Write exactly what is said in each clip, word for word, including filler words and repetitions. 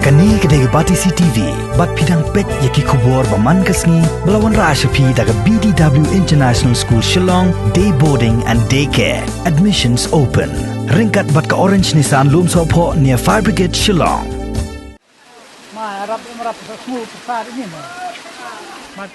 Kane ka dei ka Batesi T V, bad phi dang peit ïa ki khubor ba man ka sngi, ba la wanrah sha phi da ka B D W International School Shillong, Day Boarding and Day Care. Admissions open. Ryngkat bad ka Orange Nissan Lumsohphoh near Fire Brigade Shillong.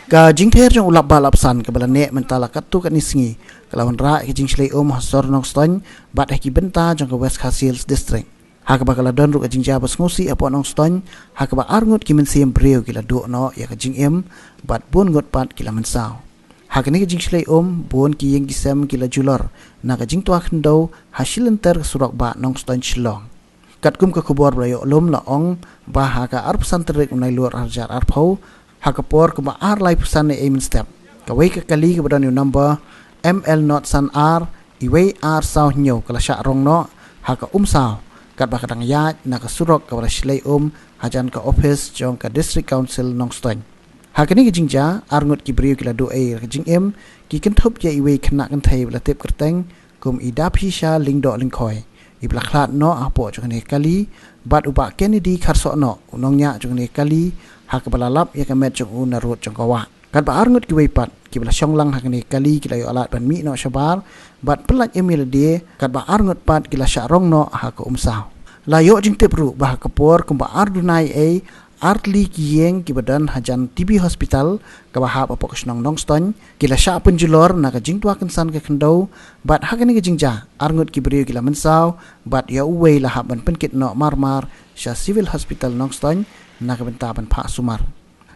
Ka jingther jong u lap bah lap san kaba la neh mynta la katto katne sngi, ka la wanrah ïa ka jingshlei um ha sor Nongstoiñ, bad ha ki bynta jong ka West Khasi Hills District. Ha kaba ka la don ruh ka jingjia ba sngewsih hapoh Nongstoiñ, ha kaba arngut ki mynsiem briew ki la duh noh ïa ka jingim, bad bun ngut pat ki la mynsaw. Ha kane ka jingshlei um, bun ki ïing ki sem ki la julor na ka jingtwa khyndew ha shilynter ka surok bah Nongstoiñ Shillong. Katkum ka khubor ba la ïoh lum la ong ba ha ka arphew san tarik u Nailur arhajar arphew, ha ka por kumba ar laiphew san eiei mynstep, kawei ka kali kaba don ïa u number M L not san ar, iwei ar saw hynñiew ka la shah rong noh ha ka umsaw, katba ka dang ïaid na ka surok kaba la shlei um hajan ka ophis jong ka District Council Nongstoiñ. Ha kane ka jingjia, arngut ki briew ki la duh ei ïa ka jingim, ki kynthup ïa iwei khynnah kynthei ba la tip kyrteng kum i Daphisha Lyngdoh Lyngkhoi, iba la khlad noh hapoh jong kane ka kali, bad u Bah Kennedy Kharsohnoh, u nongñiah jong kane ka kali, ha kaba la lap ïa ka met jong u na rud jong ka wah. Katba arngut kiwei pat kiba la shong lang ha kane ka kali ki la ïoh lad ban mih noh shabar, bad pyllait im ïa lade, katba arngut pat ki la shah rong noh ha ka umsaw. La ïoh jingtip ruh ba ha ka por kumba ar duna eiei, artylli ki ïing kiba don hajan T B Hospital kaba hap hapoh ka shnong Nongstoiñ ki la shah pynjulor na ka jingtwa kynsan ka khyndew, bad ha kane ka jingjia arngut ki briew ki la mynsaw, bad ïa uwei la hap ban pynkit noh marmar sha Civil Hospital Nongstoiñ na ka bynta ban phah sumar.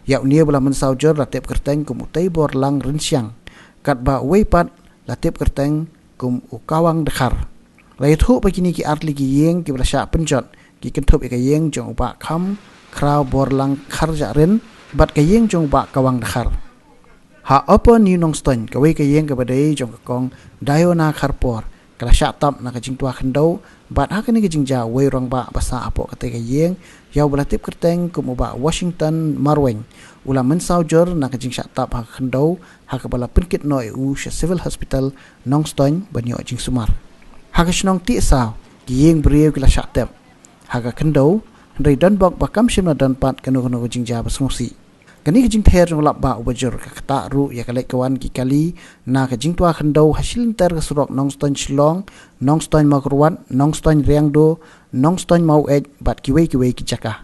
Ïa une ba la mynsaw jur la tip kyrteng kum u Teiborlang Rynsiang, katba uwei pat la tip kyrteng kum u Kawang Dkhar. La ïathuh ba kine ki artylli ki ïing kiba la shah pynjot ki kynthup ïa ka ïing jong u Bah Khamkhraw Borlang Kharjahrin, bad ka ïing jong u Bah Kawang Dkhar. Ha Upper New Nongstoiñ, kawei ka ïing kaba dei jong ka Kong Diona Kharpor ka la shah tap na ka jingtwa khyndew, bad ha kane ka jingjia uwei u rangbah ba sah hapoh katei ka ïing, ïa uba la tip kyrteng kum u Bah Washington Marwein, u la mynsaw jur na ka jingshah tap ha ka khyndew, ha kaba la pynkit noh ïa u sha Civil Hospital Nongstoiñ ban ïoh jingsumar. Ha ka shnong Tiehsaw, ki ïing briew ki la shah tep ha ka khyndew, hynrei donbok ba kam shym la don pat kano kano ka jingjia ba sngewsih. Kane ka jingther jong u lap bah uba jur ka ktah ruh ïa ka leit ka wan ki kali na ka jingtwa khyndew ha shilynter ka surok Nongstoiñ Shillong, Nongstoiñ Mawkyrwat, Nongstoiñ Riangdo, Nongstoiñ Maweit, bad kiwei kiwei ki jaka.